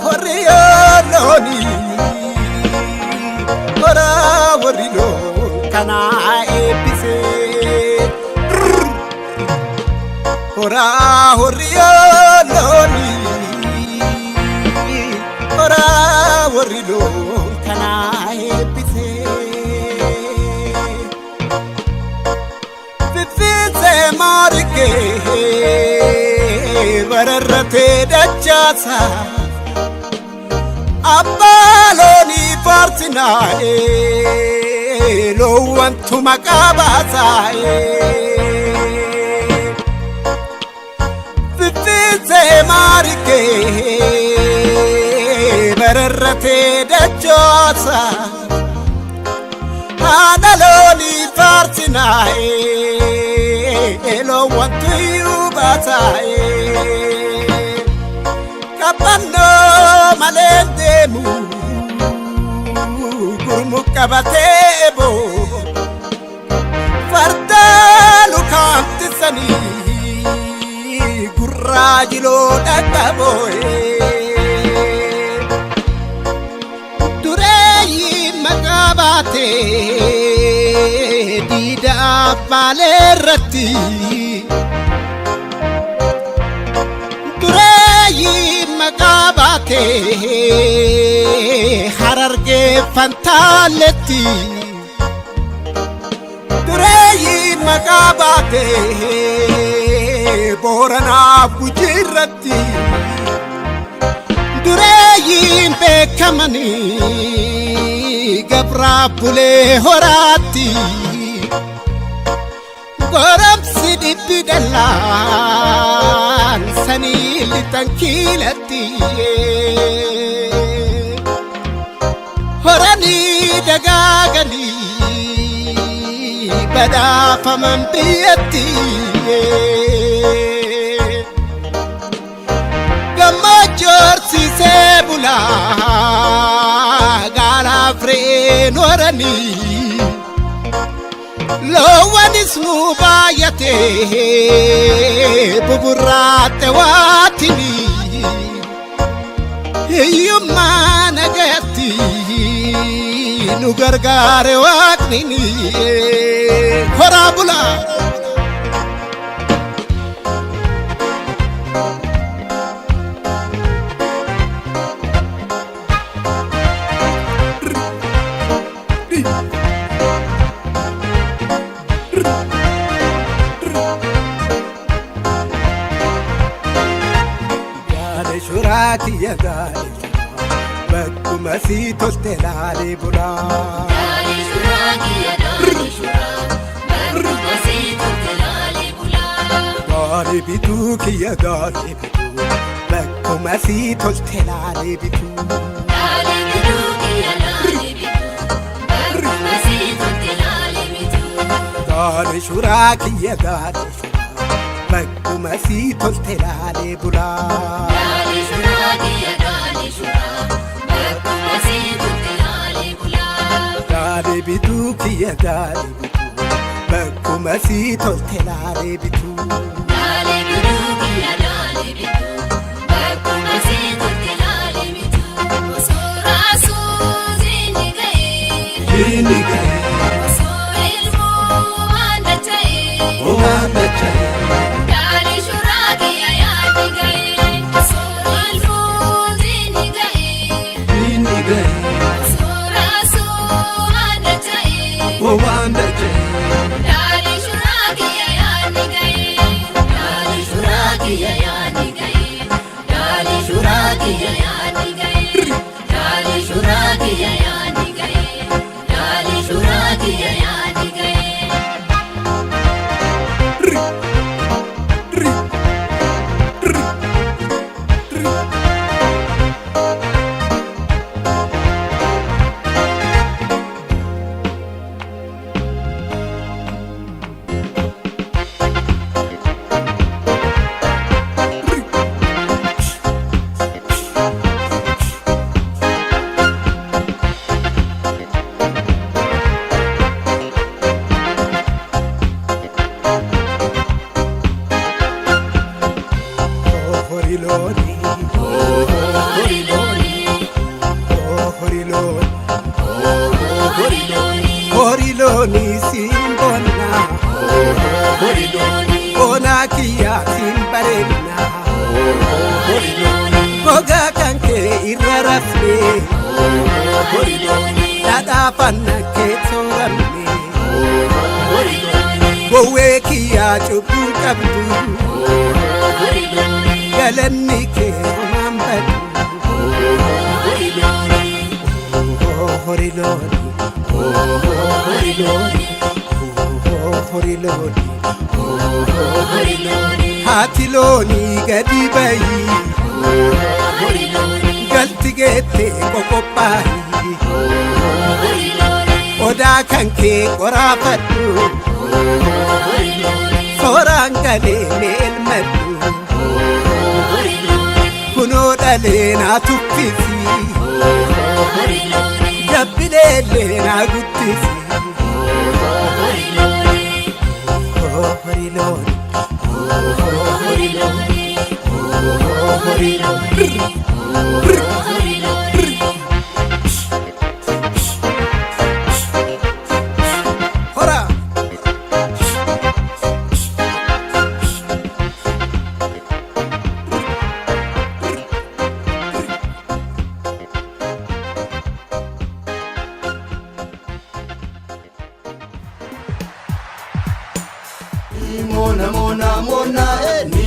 Horiyoo loonii, horaa warri loon kanaa eebbisee. Horaa horiyoo loonii, horaa warri loon kanaa eebbisee. Finfinsee maarikee bararratee dachaasa. Abbaa loonii faarsinaa, loowwantu maqaa baasaa'ee. Finfinsee maarikee bararratee dachaasa. Haadha loonii faarsinaa, loowwantu iyyuu baasaa'ee. Qabbannoo malee deemu gurmu qabatee boo, farda lukaan tisanii gurraa jiloo dhaqaboo'ee. Dureeyyi maqaa baatee diida abbaalee irratti. Dureeyyi maqaa baatee Harargee Fantaalletti. Dureeyyi maqaa baatee Booranaaf Gujii irratti. Dureeyyiin beekamanii gabraa bulee horaatti. Goromsi dhibbi dallaan sanii lixan kiilatti. Horanii dagaaganii badhaafaman biyyatti. Gammachuu horsiisee bulaa gaalaaf re'een horanii. Loowwanis nu baay'atee buburraatte waatini. Hiyyummaa nagatti nu gargaare Waaqni, horaa bulaa. Yaada shuraa kiyya gaarii, bakkuma sii tolte laalee bulaa. Gaarii shuraa kiyya gaarii shuraa, bakkuma sii tolte laalee bulaa. Gaarii bituu kiyya gaarii bituu, bakkuma sii tolte laalee bituu. Laalee bituu kiyya laalee bituu, bakkuma sii tolte laalee bituu. Gaarii shuraa kiyya gaarii shuraa, bakkuma sii tolte laalee bulaa. Gaarii shuraa kiyya gaarii shuraa, bakkuma sii tolte laalee bulaa. Gaarii bituu kiyya gaarii bituu, bakkuma sii tolte laalee bituu. Laalee bituu kiyya laalee bituu, bakkuma sii tolte laalee bituu. Osoo raasuu siinni ga'ee. Inni ga'ee. Osoo ilmoo waan dacha'ee. Waan dacha'ee. Gaarii shuraa kiyya yaadni ga'ee. Osoo ilmoo siinni ga'ee. Inni ga'ee. Osoo raasuu waan dacha'ee. Waan dacha'ee. Gaarii shuraa kiyya yaadni ga'ee. Gaarii shuraa kiyya yaadni ga'ee. Gaarii shuraa kiyya yaadni ga'ee. Gaarii shuraa kiyya yaadni ga'ee. Gaarii shuraa kiyya yaadni ga'ee. Ri ri ri ri. Horii loonii. Horii loonii. Horii looni, horii looni siin boonna, boonaa kiyyaa siin bareedna. Gogaa kan kee irra rafne, dhadhaa fanna kee sooramne. Gowwee kiyyaa cubbuu qabdu, galanni kee homaan badu. Horii looni, horii looni, horii looni. Haati loonii gadi bayi, galti geette qoqophaayi. Odaa kan kee qoraafadhu, sooraan galee mee elmadhu. Kunoo dhalee naa tuffisi, jabbileellee naa guddisi. Horii looni, horii looni. Hora! Mona mona mona eh.